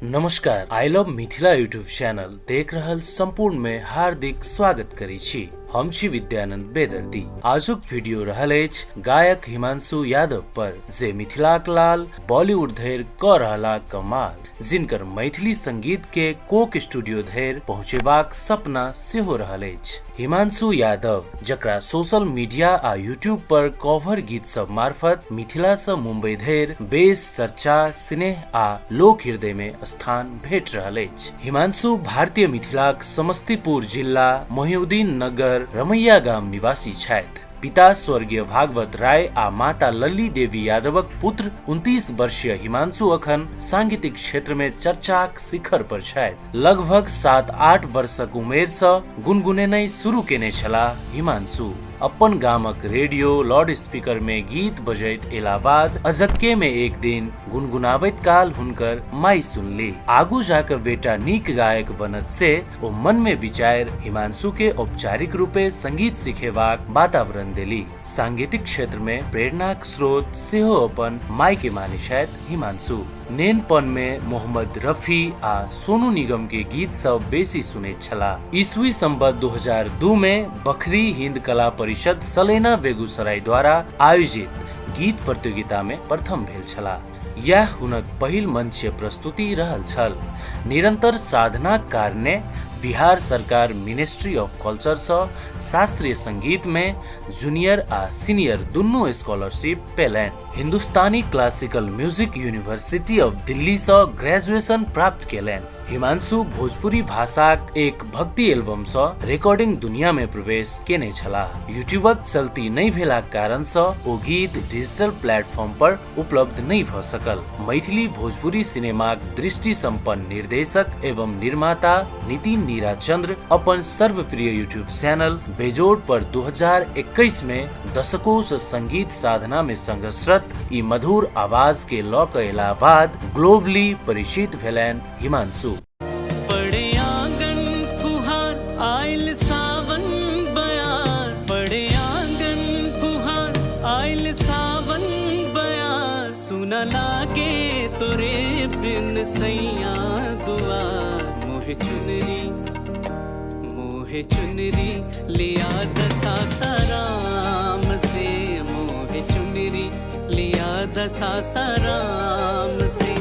नमस्कार, I love Mithila YouTube channel देख रहल संपूर्ण में हार्दिक स्वागत करै छी। हम छी विद्यानंद बेदर्दी। आजुक वीडियो रहल अछि गायक हिमांशु यादव पर, जे मिथिलाक लाल बॉलीवुड धरि क रहला कमाल, जिनकर मैथिली संगीत के कोक स्टूडियो धरि पहुंचेबाक सपना सेहो रहल अछि। हिमांशु यादव, जकरा सोशल मीडिया आ यूट्यूब पर कवर गीत सब मार्फत मिथिला सँ मुंबई धरि बेस चर्चा, स्नेह आ लोक हृदय में स्थान भेट रहल अछि। हिमांशु भारतीय मिथिलाक समस्तीपुर जिला मोहिउद्दीन नगर रमैया गाम निवासी छथि। पिता स्वर्गीय भागवत राय आ माता लल्ली देवी यादवक पुत्र 29 वर्षीय हिमांशु अखन सांगीतिक क्षेत्र में चर्चाक शिखर पर छथि। लगभग 7-8 वर्षक उमेर सँ गुनगुनेनाइ शुरू केने छलाह हिमांशु। अपन गामक रेडियो लाउड स्पीकर में गीत बजैत एला बाद अजक्के में एक दिन गुनगुनाबैत काल हुनकर माई सुनली। आगू जाकर बेटा नीक गायक बनत से ओ मन में विचार हिमांशु के औपचारिक रूपे संगीत सिखेबाक वातावरण देली। सांगीतिक क्षेत्र में प्रेरणाक स्रोत सेहो अपन माई के माने छथि हिमांशु। नेनपन में मोहम्मद रफी आ सोनू निगम के गीत सब बेसी सुनैत छलाह। ईस्वी संवत 2002 में बखरी हिंद कला परिषद सलेना बेगूसराय द्वारा आयोजित गीत प्रतियोगिता में प्रथम भेल छलाह। यह हुनक पहिल मंचीय प्रस्तुति रहल छल। निरंतर साधनाक कारणे बिहार सरकार मिनिस्ट्री ऑफ कल्चर सँ शास्त्रीय संगीत में जूनियर आ सीनियर दुनू स्कॉलरशिप पेलनि। Hindustani classical music university of Delhi सँ ग्रेजुएशन प्राप्त केलनि। हिमांशु भोजपुरी भाषाक एक भक्ति एल्बम सँ रिकॉर्डिंग दुनिया में प्रवेश केने छलाह। यूट्यूबक चलती नहि भेलाक कारण सँ ओ गीत डिजिटल प्लेटफॉर्म पर उपलब्ध नहि भ सकल। मैथिली भोजपुरी सिनेमाक दृष्टि संपन्न निर्देशक एवं निर्माता नितिन नीरा चंद्र अपन सर्वप्रिय यूट्यूब चैनल बेजोड़ पर 2021 में दशकों से संगीत साधना में संघर्षरत ई मधुर आवाज के ल क एला बाद ग्लोबली परिचित भेलनि हिमांशु। पड़े आंगन फुहार आयल सावन बयार, पड़े आंगन फुहार आयल सावन बयार, सुना लागे तोरे बिन सैया दुआर, मोहे चुनरी मोहे चुनरी लिया दसा राम से, मोहे चुनरी लिया दसा राम से,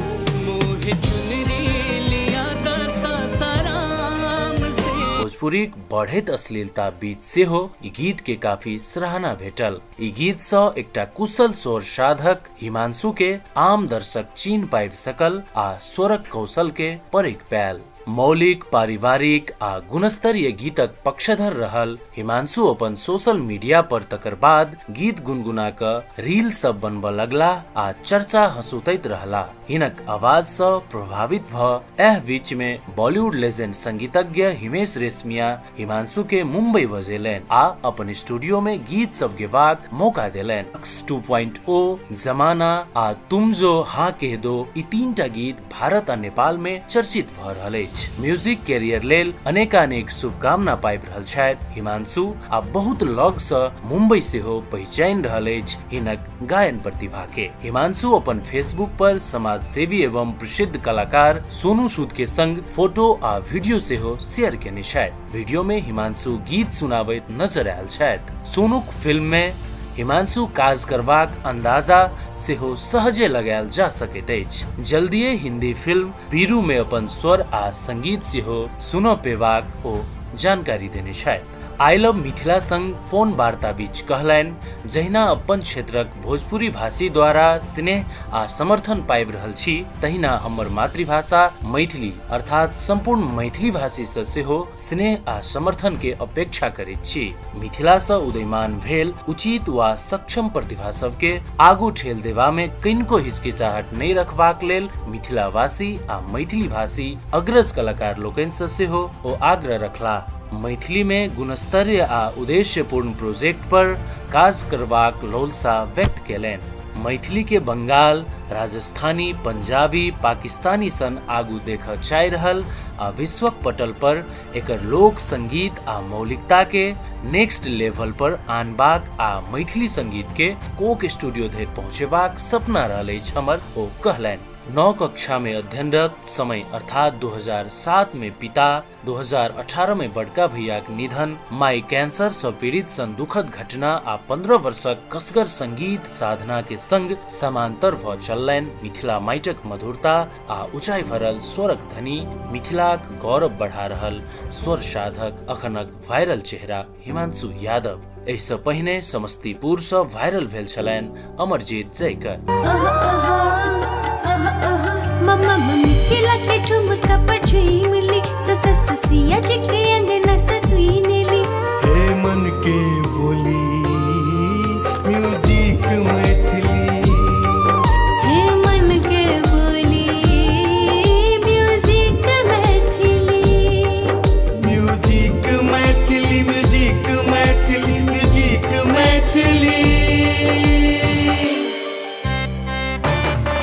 मोहे चुनरी लिया दसा राम से। भोजपुरीक बढ़ैत अश्लीलता बीच सेहो ई गीत के काफी सराहना भेटल। ई गीत सँ एकटा कुशल स्वर साधक हिमांशु के आम दर्शक चिन्ह पाबि सकल आ स्वरक कौशल के परख पायल। मौलिक, पारिवारिक आ गुणस्तरीय गीतक पक्षधर रहल हिमांशु अपन सोशल मीडिया पर तकर बाद गीत गुनगुना क रील सब बनबऽ लगला आ चर्चा हंसुतैत रहला। हिनक आवाज सँ प्रभावित भ एह बीच में बॉलीवुड लेजेंड संगीतज्ञ हिमेश रेशमिया हिमांशु के मुंबई बजेलनि आ अपन स्टूडियो में गीत सब गेबाक मौका देलनि। एक्स 2.0, जमाना आ तुम जो हाँ कह दो ई तीनटा गीत भारत आ नेपाल में चर्चित भ रहल अछि। म्यूजिक कैरियर लेल अनेकानेक शुभकामना पाबि रहल छथि हिमांशु आ बहुत लग सँ मुंबई सेहो पहिचानि रहल अछि हिनक गायन प्रतिभा के। हिमांशु अपन फेसबुक पर समाजसेवी एवं प्रसिद्ध कलाकार सोनू सूद के संग फोटो आ वीडियो सेहो शेयर केने छथि। वीडियो में हिमांशु गीत सुनाबैत नजर आयल छथि। सोनूक फिल्म में हिमांशु काज करबाक अंदाजा सेहो सहजे लगायल जा सकैत अछि। जल्दिए हिंदी फिल्म पीरू में अपन स्वर आ संगीत सेहो सुनऽ पेबाक ओ जानकारी देने छथि। I love Mithila संग फोन वार्ता बीच कहलनि, जहिना अपन क्षेत्रक भोजपुरी भाषी द्वारा स्नेह आ समर्थन पाबि रहल छी, तहिना हमर मातृभाषा मैथिली अर्थात संपूर्ण मैथिली भाषी सँ सेहो स्नेह आ समर्थन के अपेक्षा करैत छी। मिथिला सँ उदयमान भेल उचित वा सक्षम प्रतिभा सबके आगू ठेल देबा में कनिको हिचकिचाहट नहि रखबाक लेल मिथिलावासी आ मैथिली भाषी अग्रज कलाकार लोकनि सँ सेहो ओ आग्रह रखलाह। मैथिली में गुणस्तरीय आ उद्देश्यपूर्ण प्रोजेक्ट पर काज करबाक लौलसा व्यक्त केलनि। मैथिली के बंगाल, राजस्थानी, पंजाबी, पाकिस्तानी सन आगू देखऽ चाहि रहल आ विश्वक पटल पर एकर लोक संगीत आ मौलिकता के नेक्स्ट लेवल पर आनबाक आ मैथिली संगीत के कोक स्टूडियो धरि पहुंचेबाक सपना रहल अछि हमर, ओ कहलनि। 9 कक्षा में अध्ययनरत समय अर्थात 2007 में पिता, 2018 में बड़का भैयाक निधन, माई कैंसर सँ पीड़ित सन दुखद घटना आ 15 वर्षक कसगर संगीत साधना के संग समांतर भ चललनि मिथिला माइटक मधुरता आ ऊंचाई भरल स्वरक धनी, मिथिलाक गौरव बढ़ा रहल स्वर साधक अखनक वायरल चेहरा हिमांशु यादव। एहिसँ पहिने समस्तीपुर सँ वायरल भेल छलनि अमरजीत जयकर। मम्मा मम्मी के लाके ठुमका पर झूमली, स स सिया जी के अंगना ससुईनली।